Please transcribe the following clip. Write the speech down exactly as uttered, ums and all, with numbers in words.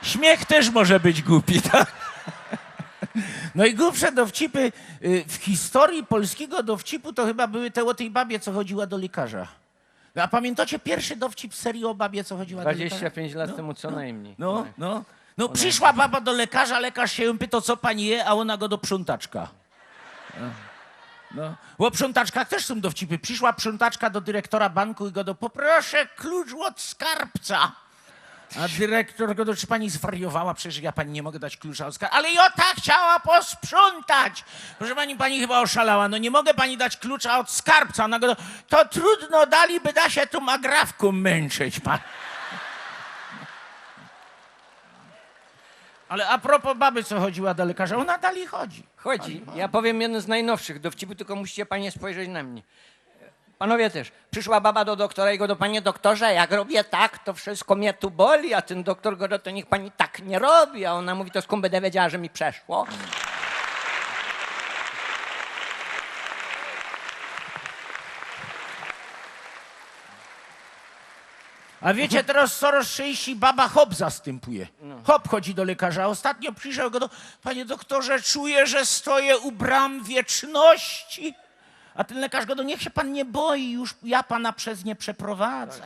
Śmiech tyż może być gupi, tak? Nojgłupsze dowcipy y, w historyji polskigo dowcipu to chyba były te ô tyj babie, co chodziła do lykarza. No, a pamiyntŏcie piyrszy dowcip z seryje ô babie, co chodziła do lykarza? Dwadzieścia pięć lat temu co najmniej. No, no. No, prziszła baba do lykarza, lekŏrz sie jōm pytŏ, co pani je, a ôna gŏdŏ: „Prziōntaczka”. No. No. Ô prziōntaczkach tyż sōm dowcipy. Prziszła prziōntaczka do dyrektōra banku i gŏdŏ: „Poproszę klucz ôd skarbca”. A dyrektōr gŏdŏ: „Czy pani zwariowała? Przecież ja pani nie mogę dać klucza ôd skarbca”. „Ale jŏ tak chciała posprziōntać”. „Proszę pani, pani chyba oszalała. No niy mogã pani dać klucza ôd skarbca”. Ôna gŏdŏ: „To trudno, dali by da sie tōm agrawkōm mynczyć, pan”. Ale a propos baby, co chodziła do lykarza, ôna dali chodzi. Chodzi. Ja powiem jeden z najnowszych dowcipów, tylko musicie panie spojrzeć na mnie. Panowie też. Przyszła baba do doktora i gŏdŏ: „Panie doktorze, jak robię tak, to wszystko mnie tu boli”, a tyn doktōr gŏdŏ: „To niech pani tak nie robi”, a ôna mōwi: „To skōnd bydã wiedziała, że mi przeszło?” A wiycie, teroz coroz czynścij baba chop zastympuje. Chop chodzi do lykarza. Ôstatnio prziszedł, gŏdŏ: „Panie doktorze, czuję, że stoję u bram wieczności”. A tyn lykarz gŏdŏ: „Niech sie pan niy boi, już ja pana przez nie przeprowadzę”.